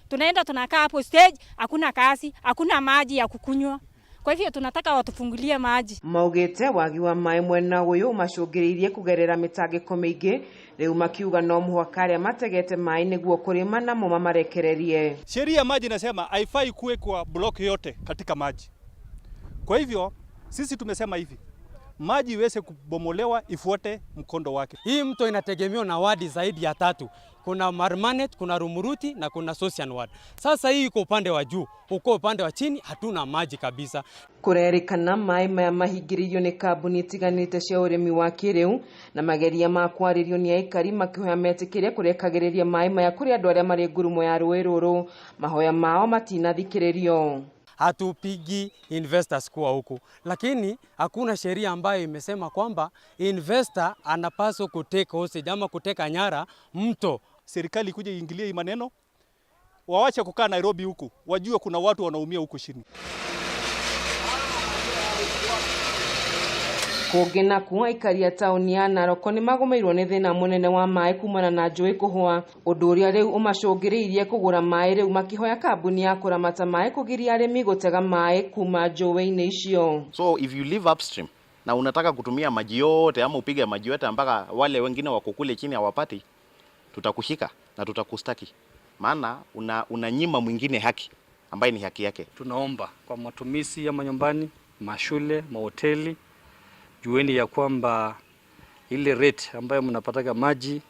Tunaenda tunakaa hapo stage, hakuna kazi, hakuna maji ya kukunywa. Kwa hivyo tunataka watufungulie maji. Maugĩte wagi wa maĩ mwena ũyũ ũmacũngĩrĩirie kũgerera mĩtangĩko mĩingĩ, rĩu makiuga no mũhaka arĩa mategete maĩ nĩguo kũrĩma namo mamarekererie. Sheria ya maji inasema haifai kuwekwa block yote katika maji. Kwa hivyo sisi tumesema hivi, maji iweze kubomolewa ifuate mkondo wake. Hii mto inategemewa na wadi zaidi ya tatu. Kuna Marmanet, kuna Rumuruti na kuna Sosian ward. Sasa hii iko upande wa juu, uko upande wa chini hatuna maji kabisa. Kũrerĩkana maĩ maya mahingĩrĩirio nĩ kambuni itiganĩte cia ũrĩmi wa kĩrĩu, na mageria ma kwarĩrio nĩ aikari makĩhoya metĩkĩre kũrekagĩrĩria maĩ maya kũrĩ andũ arĩa marĩ ngurumo ya rũĩ rũrũ. Mahoya mao matinathikĩrĩrio. Hatupigi investors kuwa huku, lakini hakuna sheria ambayo imesema kwamba investor anapaswa kuteka hostage ama kuteka nyara mto. Serikali ikuje iingilie hii maneno, wawache kukaa Nairobi huku, wajue kuna watu wanaumia huku chini. Kũngĩ nakuo, aikari a taũni ya Narok nĩ magũmĩirwo nĩ thĩna mũnene wa maĩ kumana na njũĩ kũhũa, ũndũ ũrĩa rĩu ũmacũngĩrĩirie kũgũra maĩ rĩu makĩhoya kambuni ya kũramata maĩ kũgiria arĩmi gũtega maĩ kuma njũĩ-inĩ icio. So if you live upstream na unataka kutumia maji yote ama upige maji yote mpaka wale wengine wako kule chini hawapati, tutakushika na tutakustaki, maana unanyima mwingine haki ambaye ni haki yake. Tunaomba kwa matumizi ya manyumbani, mashule, mahoteli, jueni ya kwamba ile rate ambayo mnapataga maji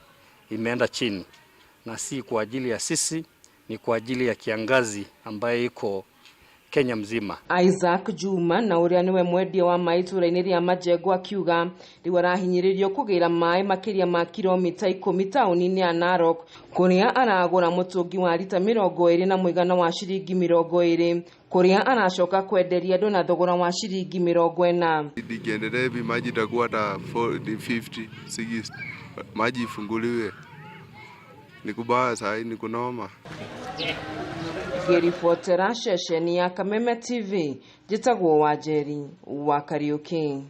imeenda chini, na si kwa ajili ya sisi, ni kwa ajili ya kiangazi ambayo iko Kenya mzima. Isaac Juma na ũrĩa nĩwe mwendia wa maĩ itũũra-inĩ rĩa Majengo akiuga rĩu arahinyĩrĩrio kũgĩra maĩ makĩria ma kilomita 10 taũni-inĩ ya Narok, kũrĩa aragũra mũtũngi wa rita 20 na mũigana wa ciringi 20, kũrĩa aracoka kwenderia andũ na thogora wa ciringi 40. Nikiendelea hivi maji itakuwa hata 40, 50, 60. Maji ifunguliwe. Ni kubaya saa hii, ni kunoma. Ngĩribotera ceceni ya Kameme TV, njĩtagwo Wanjeri wa Kariũki.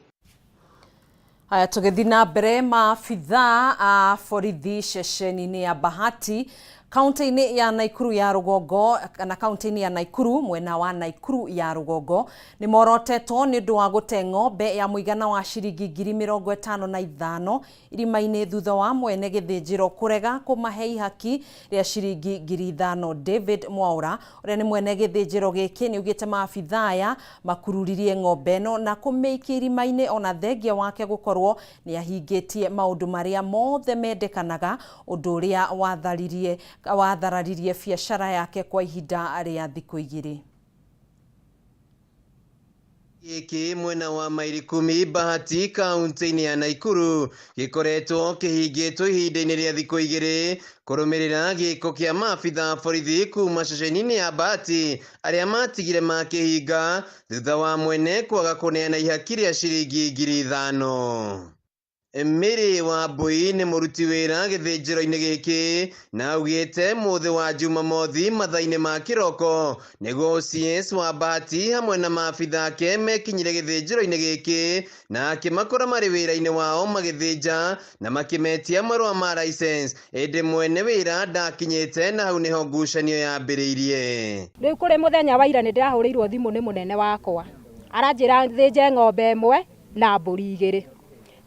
Haya, tũgĩthiĩ na mbere, maabithaa a borithi ceceni-inĩ ya Bahati kaunti-inĩ ya Naikuru ya rũgongo na kaunti-inĩ ya Naikuru mwena wa Naikuru ya rũgongo nĩ morotetwo nĩ ũndũ wa gũte ng'ombe ya mũigana wa ciringi 55,000 irima-inĩ thutha wa mwene gĩthĩnjĩro kũrega kũmahe ihaki rĩa ciringi 5,000. David Mwaura ũrĩa nĩ mwene gĩthĩnjĩro gĩkĩ nĩ augĩte maabithaa aya makururirie ng'ombe ĩno na kũmĩikia irima-inĩ ona thengia wake gũkorwo nĩ ahingĩtie maũndũ marĩa mothe mendekanaga, ũndũ ũrĩa wathararirie biacara yake kwa ihinda rĩa thikũ 2. Gĩkĩ mwena wa maili 10 Bahati kaunti-inĩ ya Naikuru gĩkoretwo kĩhingĩtwo ihinda-inĩ rĩa thikũ 2 kũrũmĩrĩra gĩko kĩa maabitha borithi kuma ceceni-inĩ ya Bahati arĩa matigire makĩhinga thutha wa mwene kwaga kũneana ihaki rĩa ciringi 5,000. Mary Wambui nĩ mũruti wĩra gĩthĩnjĩro-inĩ gĩkĩ na augĩte mũthĩ wa Jumamothi mathaa-inĩ ma kĩroko nĩguo OCS wa Bahati hamwe na maabitha ake mekinyire gĩthĩnjĩro-inĩ gĩkĩ na akĩmakora marĩ wĩra-inĩ wao magĩthĩnja na makĩmetia marũa ma license, ĩndĩ mwene wĩra ndakinyĩte na hau nĩho ngucanio yambĩrĩirie. Rĩu kũrĩ mũthenya wa ira nĩ ndĩrahũrĩirwo thimũ nĩ mũnene wakwa, aranjĩra thĩnje ng'ombe ĩmwe na mbũri 2,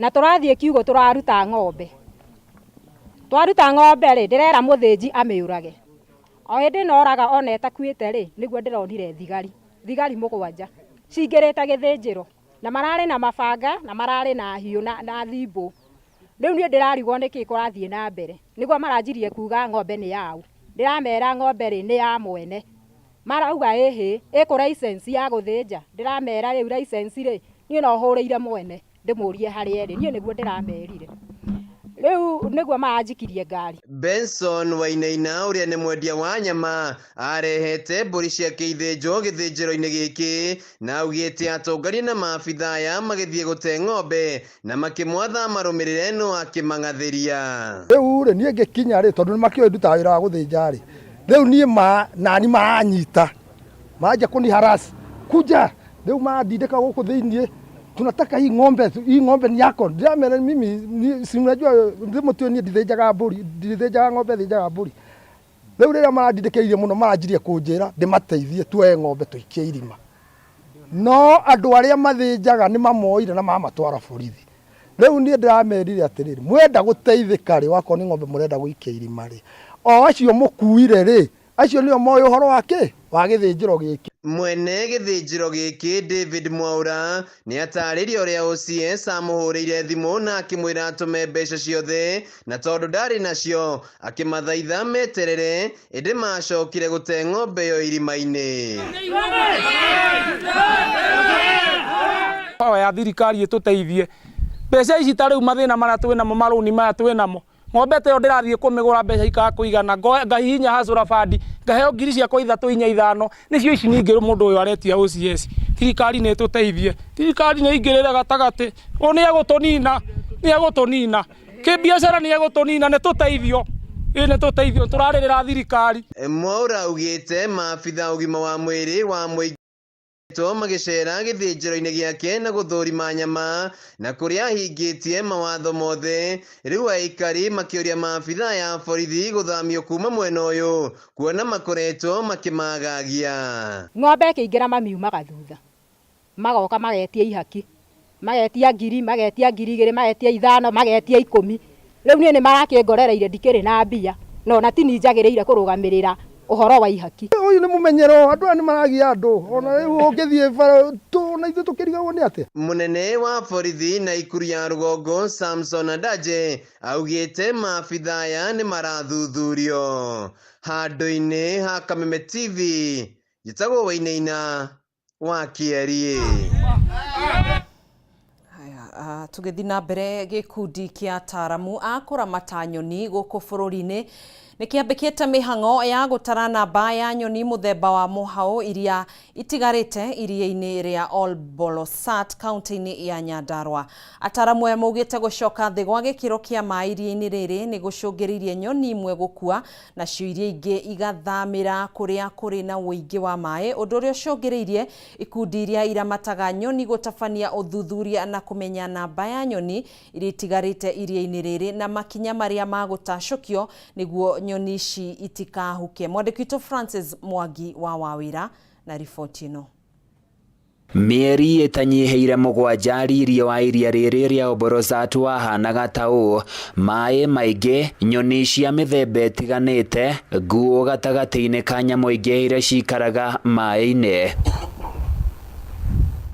na tũrathiĩ kiugũ tũraruta ng'ombe. Twaruta ng'ombe rĩ, ndĩrera mũthĩnji amĩũrage. O hĩndĩ ĩno oraga ona ĩtakuĩte rĩ, nĩguo ndĩronire thigari, thigari 7 cingĩrĩte gĩthĩnjĩro, na mararĩ na mabanga na mararĩ na hiũ na thimbũ. Rĩu niĩ ndĩrarigwo nĩkĩ kũrathiĩ na mbere, nĩguo maranjirie kuga ng'ombe nĩ yau. Ndĩramera ng'ombe rĩ nĩ ya mwene, marauga ĩhĩ ĩkũ license ya gũthĩnja. Ndĩramera rĩu license rĩ, niĩ no hũrĩire mwene ndĩmũrie harĩa ĩrĩ, niĩ nĩguo ndĩramerire. Rĩu nĩguo maranjikirie ngari. Benson Wainaina ũrĩa nĩ mwendia wa nyama arehete mbũri ciake ithĩnjwo gĩthĩnjĩro-inĩ gĩkĩ na augĩte atongoria na maabitha aya magĩthiĩ gũte ng'ombe na makĩmwatha marũmĩrĩre no akĩmang'athĩria. Rĩu rĩ, niĩ ngĩkinya rĩ, tondũ nĩmakĩũĩ ndutaga wĩra wa gũthĩnja rĩ, rĩu niĩ ma nani maranyita manjia kũni harass kuja, rĩu mandindĩka gũkũ thĩiniĩ, tunataka hii ng'ombe, hii ng'ombe ni yako. Ndiramera mimi ni, si unajua ndimutio niĩ ndithĩnjaga mbũri, ndithĩnjaga ng'ombe, thĩnjaga mbũri. Rĩu rĩrĩa marandindĩkĩrĩirie mũno maranjirie kũnjĩra ndĩmateithie tuoye ng'ombe tũikie irima. No andũ arĩa mathĩnjaga nĩ mamoire na mamatwara borithi. Rĩu niĩ ndĩramerire atĩrĩrĩ, mwenda gũteithĩka rĩ, wakorwo nĩ ng'ombe mũrenda gũikia irima rĩ, o acio mũkuire rĩ, acio nĩo moĩ ũhoro wa kĩ wa gĩthĩnjĩro gĩkĩ. Mwene gĩthĩnjĩro gĩkĩ David Mwaura nĩ atarĩria ũrĩa OCS amũhũrĩire thimũ na akĩmwĩra atũme mbeca ciothe na tondũ ndarĩ nacio akĩmathaitha meterere ĩndĩ macokire gũte ng'ombe ĩyo irima-inĩ. Power ya thirikari ĩtũteithie mbeca ici ta rĩu mathĩna marĩa twĩnamo marũni maya twĩnamo ng'ombe ta ĩyo ndĩrathiĩ kũmĩgũra mbeca ikaga kũigana ngahihinya hacũra bandi ngaheo ngiri ciakwa ithatũ inya ithano nĩcio ici ningĩ mũndũ ũyũ aretia OCS. Thirikari nĩ ĩtũteithie, thirikari nĩ ĩingĩrĩre gatagatĩ, ũyũ nĩ egũtũnina, nĩ egũtũnina kĩbiacara, nĩ egũtũnina, nĩ tũteithio, ĩ nĩ tũteithio, tũrarĩrĩra thirikari. Mwaura augĩte maabitha ũgima wa mwĩrĩ wa mũingĩ magĩcera gĩthĩnjĩro-inĩ gĩake na gũthũrima nyama na kũrĩa ahingĩtie mawatho mothe. Rĩu aikari makĩũria maabitha ya borithi gũthamio kuma mwena ũyũ kuona makoretwo makĩmagagia. Ng'ombe ĩkĩingĩra mamiumaga thutha magoka magetia ihaki, magetia ngiri, magetia 2000, magetia 5, magetia 10. Rĩu niĩ nĩ marakĩngorereire ndikĩrĩ na mbia no na ti niĩ njagĩrĩire kũrũgamĩrĩra ũhoro wa ihaki. Ũyũ nĩ mũmenyero, andũ aya nĩ maragia andũ, ona rĩu ũngĩthiĩ bara na ithuĩ tũkĩrigagwo nĩ atĩa. Mũnene wa borithi Naikuru ya rũgongo Samson Adaje augĩte maabitha aya nĩ marathuthurio. Handũ-inĩ ha Kameme TV njĩtagwo Wainaina wa Kĩariĩ. Tũgĩthiĩ na mbere, gĩkundi kĩa ataramu a kũramata nyoni gũkũ bũrũri-inĩ nĩ kĩambĩkĩte mĩhang'o ya gũtara namba ya nyoni mũthemba wa mũhaũ iria itigarĩte iria-inĩ rĩa Ol Bolosat kaunti-inĩ ya Nyandarua. Ataramu aya maugĩte gũcoka thĩ gwa gĩkĩro kĩa maĩ iria-inĩ rĩrĩ nĩ gũcũngĩrĩirie nyoni imwe gũkua nacio iria ingĩ igathamĩra kũrĩa kũrĩ na ũingĩ wa maĩ, ũndũ ũrĩa ũcũngĩrĩirie ikundi iria iramataga nyoni gũtabania ũthuthuria na kũmenya namba ya nyoni iria itigarĩte iria-inĩ rĩrĩ na makinya marĩa magũtacũkio nĩguo nyoni ici itikahuke. Mwandĩki witũ Francis Mwangi wa Wawĩra na riboti ĩno. Mĩeri ĩtanyihĩire 7 riria wa iria rĩrĩ rĩa Oborosat wahanaga ta ũũ: maĩ maingĩ, nyoni cia mĩthemba ĩtiganĩte, nguo gatagatĩ-inĩ ka nyamũ ingĩ iria cikaraga maĩ-inĩ.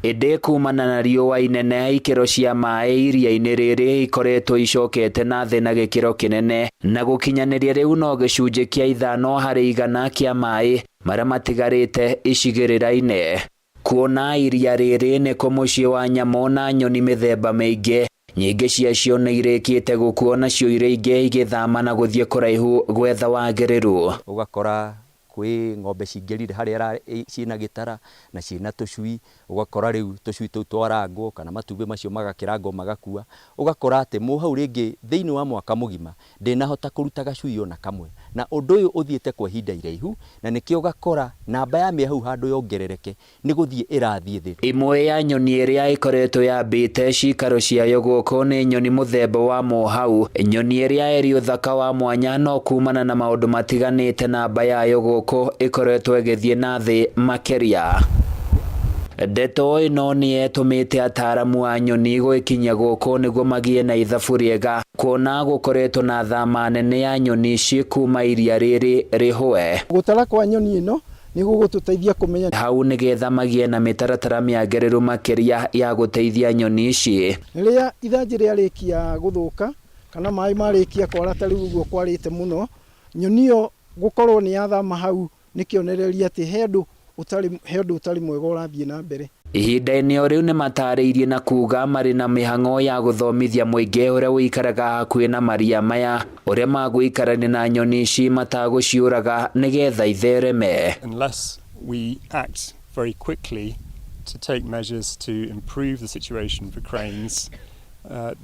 Ĩndĩ kumana na riũa inene, ikĩro cia maĩ iria-inĩ rĩrĩ ikoretwo icokete na thĩ na gĩkĩro kĩnene, na gũkinyanĩria rĩu no gĩcunjĩ kĩa 5% kĩa maĩ marĩa matigarĩte icigĩrĩra-inĩ. Kuona iria rĩrĩ nĩko mũciĩ wa nyamũ na nyoni mĩthemba mĩingĩ, nyingĩ ciacio nĩ irĩkĩte gũkua nacio iria ingĩ igĩthama na gũthiĩ kũraihu gwetha wagĩrĩru. Ũgakora kwĩ ng'ombe cingĩrire harĩa ciĩna gĩtara na ciĩna tũcui, ũgakora rĩu tũcui tũu twarangwo kana matumbĩ macio magakĩrangwo magakua, ũgakora atĩ mũhau rĩngĩ thĩinĩ wa mwaka mũgima ndĩnahota kũruta gacui ona kamwe, na ũndũ ũyũ ũthiĩte kwa ihinda iraihu, na nĩkĩo ũgakora namba ya mĩahau handũ yongerereke nĩ gũthiĩ ĩrathiĩ thĩ. Ĩmwe ya nyoni ĩrĩa ĩkoretwo yambĩte cikaro ciayo gũkũ nĩ nyoni mũthemba wa mũhau, nyoni ĩrĩa ĩrĩ ũthaka wa mwanya no kumana na maũndũ matiganĩte namba yayo gũkũ ĩkoretwo ĩgĩthiĩ na thĩ makĩria. Ndeto ĩno nĩ ĩtũmĩte ataramu a nyoni gwĩkinyia gũkũ nĩguo magĩe na ithabu rĩega, kuona gũkoretwo na thama nene ya nyoni ici kuma iria rĩrĩ rĩhũe. Gũtara kwa nyoni ĩno nĩ gũgũtũteithia kũmenya hau nĩgetha magĩe na mĩtaratara mĩagĩrĩru makĩria ya gũteithia nyoni ici. Rĩrĩa ithanjĩ rĩarĩkia gũthũka kana maĩ marĩkia kwara ta rĩu ũguo kwarĩte mũno, nyoni ĩyo gũkorwo nĩ yathama hau nĩ kĩonereria atĩ he ũndũ ũtarĩ mwega ũrathiĩ na mbere. Ihinda-inĩ o rĩu nĩmatarĩirie na kuga marĩ na mĩhang'o ya gũthomithia mũingĩ ũrĩa ũikaraga hakuhĩ na maria maya ũrĩa magũikarania na nyoni ici matagũciũraga nĩgetha ithereme. Unless we act very quickly to take measures to improve the situation for cranes,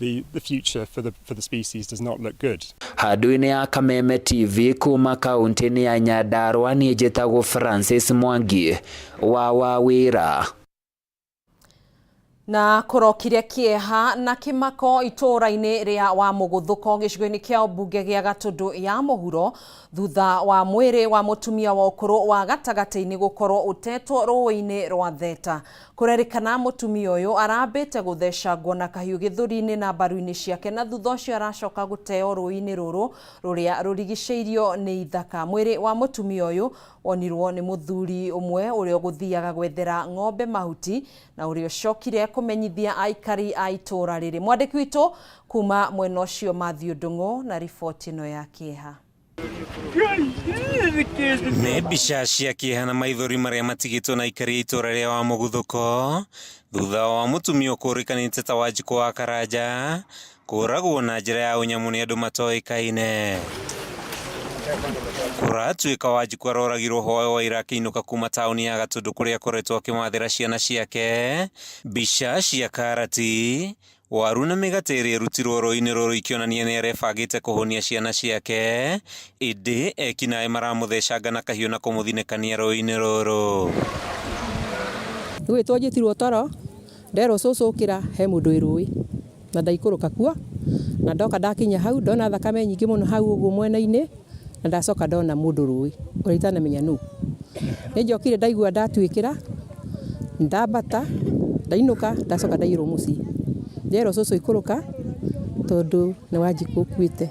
the future for the species does not look good. Handũ-inĩ ya Kameme TV kuma kaunti-inĩ ya Nyandarua niĩ njĩtagwo Francis Mwangi wa Wawĩra. Na kũrokire kĩeha na kĩmako itũũra-inĩ rĩa Wamũgũthũko gĩcigo-inĩ kĩa ũmbunge gĩa Gatũndũ ya mũhuro thutha wa mwĩrĩ wa mũtumia wa ũkũrũ wa gatagatĩ-inĩ gũkorwo ũtetwo rũĩ-inĩ rwa Theta. Kũrerĩkana mũtumia ũyũ arambĩte gũthecangwo na kahiũ gĩthũri-inĩ na mbaru-inĩ ciake na thutha ũcio aracoka gũteo rũĩ-inĩ rũrũ rũrĩa rũrigicĩirio nĩ ithaka. Mwĩrĩ wa mũtumia ũyũ wonirwo nĩ mũthuri ũmwe ũrĩa ũgũthiaga gwethera ng'ombe mahuti na ũrĩa ũcokire kũmenyithia aikari a itũũra rĩrĩ. Mwandĩki witũ kuma mwena ũcio Matthew Ndung'u na riboti ĩno ya kĩeha. Nĩ mbica cia kĩeha na maithori marĩa matigĩtwo na aikari a itũũra rĩa Wamũguthũko thutha wa mũtumia ũkũrĩkanĩte ta Wanjikũ wa Karanja kũragwo na njĩra ya ũnyamũ nĩ andũ matoĩkaine. Kũratuĩka Wanjikũ aroragirwo hwaĩ wa ira akĩinũka kuma taũni ya Gatũndũ kũrĩa akoretwo akĩmathĩra ciana ciake mbica cia karati waru na mĩgate ĩrĩa ĩrutirwo rũĩ-inĩ rũrũ ikĩonania nĩ arebangĩte kũhũnia ciana ciake ĩndĩ ekinaĩ maramũthecanga na kahiũ na kũmũthinĩkania rũĩ-inĩ rũrũ. Nĩ gwĩtwo njĩtirwo toro nderwo cũcũ ũkĩra he mũndũ wĩ rũĩ na ndaikũrũka kuo na ndoka ndakinya hau ndona thakame nyingĩ mũno hau ũguo mwena-inĩ na ndacoka ndona mũndũ rũĩ ũrĩa itanamenya nũ. Nĩ njokire ndaigua ndatuĩkĩra ndambata ndainũka ndacoka ndaiyũrwo mũciĩ nderwo cũcũ ikũrũka tondũ nĩ Wanjikũ ũkuĩte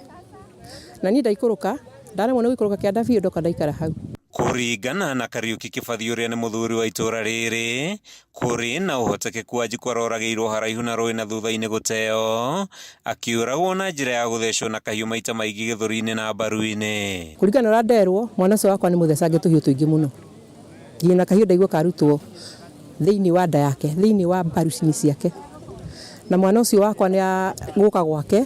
na niĩ ndaikũrũka ndaremwo nĩ gũikũrũka kĩanda biũ ndoka ndaikara hau. Kũringana na Kariũki Kĩbathi ũrĩa nĩ mũthuri wa itũũra rĩrĩ kũrĩ na ũhotekeku Wanjikũ aroragĩirwo haraihu na rũĩ na thutha-inĩ gũteo akĩũragwo na njĩra ya gũthecwo na kahiũ maita maingĩ gĩthũri-inĩ na mbaru-inĩ. Kũringana na ũrĩa nderwo mwana ũcio wakwa nĩ mũthecange tũhiũ tũingĩ mũno nginya na kahiũ ndaigua karutwo thĩinĩ wa nda yake thĩinĩ wa mbaru-inĩ ciake na mwana ũcio wakwa nĩ gũka gwake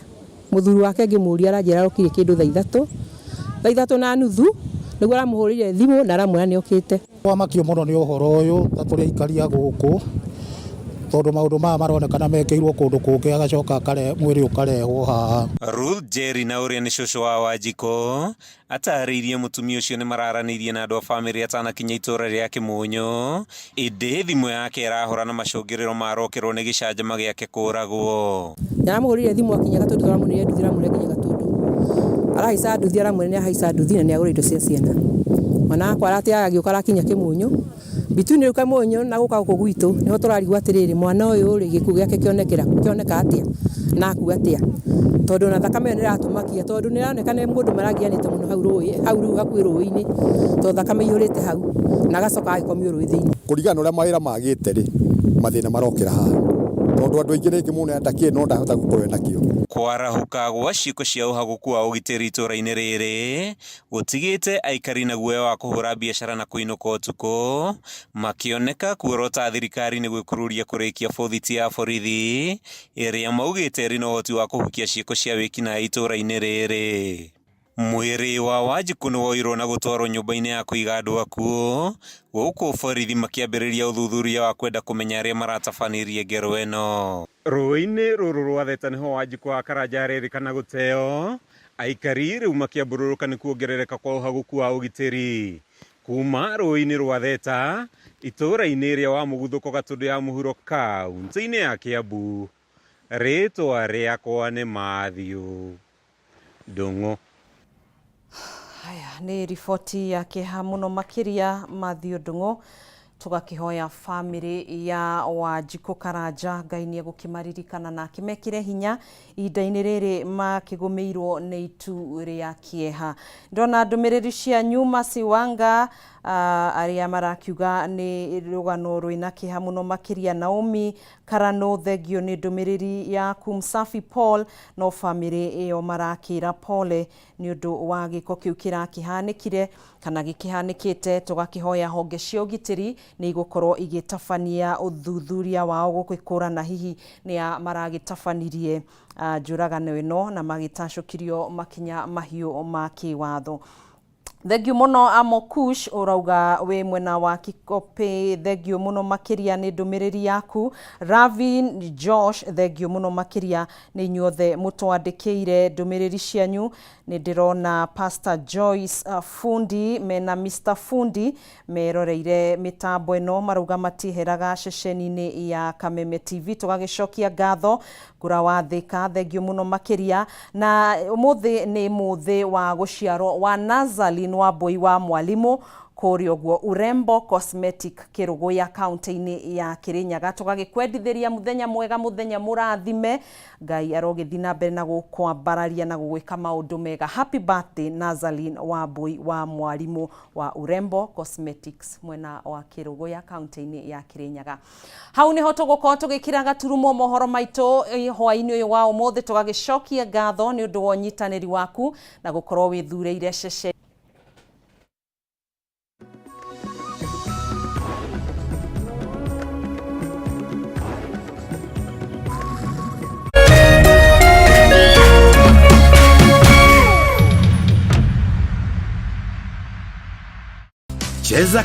mũthuri wake ngĩmũria aranjĩra arokire kĩndũ thaa ithatũ na nuthu nĩguo aramũhũrĩire thimũ na aramwĩra nĩ okĩte. Twamakio mũno nĩ ũhoro ũyũ ta tũrĩ aikari a gũkũ tondũ maũndũ maya maronekana mekĩirwo kũndũ kũngĩ agacoka mwĩrĩ ũkarehwo haha. Ruth Jerry na ũrĩa nĩ cũcũ wa Wanjikũ atarĩirie mũtumia ũcio nĩ mararanĩirie na andũ a bamĩrĩ atanakinya itũũra rĩa Kĩmunyũ ĩndĩ thimũ yake ĩrahũra na macũngĩrĩro marokerwo nĩ gĩcanjama gĩake kũragwo. Nĩaramũhũrĩire thimũ akinya Gatũndũ tũramũrĩire nduthi aramwĩra nginya Gatũndũ arahaica nduthi aramwĩra nĩ ahaica nduthi na nĩ agũra indo cia ciana. Mwana wakwa arateaga agĩũka arakinya Kĩmunyũ between rĩu Kĩmunyũ na gũka gũkũ gwitũ nĩho tũrarigwo atĩrĩrĩ mwana ũyũ rĩ gĩkuũ gĩake kĩoneka atĩa na akua atĩa tondũ ona thakame ĩyo nĩ ĩratũmakia tondũ nĩ ĩroneka nĩ mũndũ maragianĩte mũno hau rũĩ hau rĩu hakuhĩ rũĩ-inĩ tondũ thakame ĩihũrĩte hau na agacoka agĩkomio rũĩ thĩinĩ. Kũringana na ũrĩa mawĩra magĩte rĩ mathĩna marokĩra haha tondũ andũ aingĩ rĩngĩ mũndũ enda kĩ no ndahota gũkorwo enakĩo. Kwarahũka gwa ciĩko cia ũhagũku wa ũgitĩri itũũra-inĩ rĩrĩ gũtigĩte aikari na guoya wa kũhũra biacara na kũinũka ũtukũ makĩoneka kuorota thirikari nĩ gwĩkururia kũrĩkia bothiti ya borithi ĩrĩa maugĩte ĩrĩ na ũhoti wa kũhukia ciĩko cia wĩkinaĩ itũũra-inĩ rĩrĩ. Mwĩrĩ wa Wanjikũ nĩ woirwo na gũtwarwo nyũmba-inĩ ya kũiga andũ akuũ gũkũ borithi makĩambĩrĩria ũthuthuria wa kwenda kũmenya arĩa maratabanirie ngero ĩno. Rũĩ-inĩ rũrũ rwa Theta nĩho Wanjikũ wa Karanja arerĩkana gũteo aikari rĩu makĩambũrũrũka nĩ kuongerereka kwa ũhagũku wa ũgitĩri kuma rũĩ-inĩ rwa Theta itũũra-inĩ rĩa Wamũguthũko Gatũndũ ya mũhuro kaũntĩ-inĩ ya Kĩambu. Rĩtwa rĩakwa nĩ Matthew Ndung'u. Haya nĩ riboti ya kĩeha mũno makĩria Matthew Ndung'u tũgakĩhoya bamĩrĩ ya Wanjikũ Karanja Ngai nĩ egũkĩmaririkana na akĩmekĩre hinya ihinda-inĩ rĩrĩ makĩgũmĩirwo nĩ itu rĩa kĩeha. Ndona ndũmĩrĩri cianyu Masiwanga arĩa marakiuga nĩ rũgano rwĩna kĩeha mũno makĩria Naomi Karano thengio nĩ ndũmĩrĩri yaku Msafi Paul no bamĩrĩ ĩyo marakĩra pole nĩ ũndũ wa gĩko kĩu kĩrakĩhanĩkire kana gĩkĩhanĩkĩte tũgakĩhoya honge cia ũgitĩri nĩ igũkorwo igĩtabania ũthuthuria wao gũgĩkũrana hihi nĩ a maragĩtabanirie njũragano ĩno na magĩtacũkirio makinya mahiũ ma kĩwatho. Thengiũ mũno Amokush ũrauga wĩ mwena wa Kikopĩ, thengiũ mũno makĩria nĩ ndũmĩrĩri yaku. Ravin Josh, thengiũ mũno makĩria nĩ inyuothe mũtwandĩkĩire ndũmĩrĩri cianyu. Nĩ ndĩrona Pastor Joyce Fundi mena Mr Fundi meroreire mĩtambo ĩno, marauga matiheraga ceceni-inĩ ya Kameme TV. Tũgagĩcokia ngatho ngũra wa Thĩka, thengiũ mũno makĩria. Na ũmũthĩ nĩ mũthĩ wa gũciarwo wa Nazalin Wambui wa Mwalimu kũrĩa ũguo Urembo Cosmetic Kĩrũgũya kaunti-inĩ ya Kĩrĩnyaga. Tũgagĩkwendithĩria mũthenya mwega, mũthenya mũrathime. Ngai arogĩthiĩ na mbere na gũkwambararia na gũgwĩka maũndũ mega. Happy birthday Nazalin Wambui wa Mwalimu wa Urembo Cosmetics mwena wa Kĩrũgũya kaunti-inĩ ya Kĩrĩnyaga. Hau niho tũgũkorwo tũgĩkĩra gaturumo mohoro maitũ hwaĩ-inĩ ũyũ wa ũmũthĩ. Tũgagĩcokia ngatho nĩ ũndũ wa ũnyitanĩri waku na gũkorwo wĩthurĩire cece. Cheza.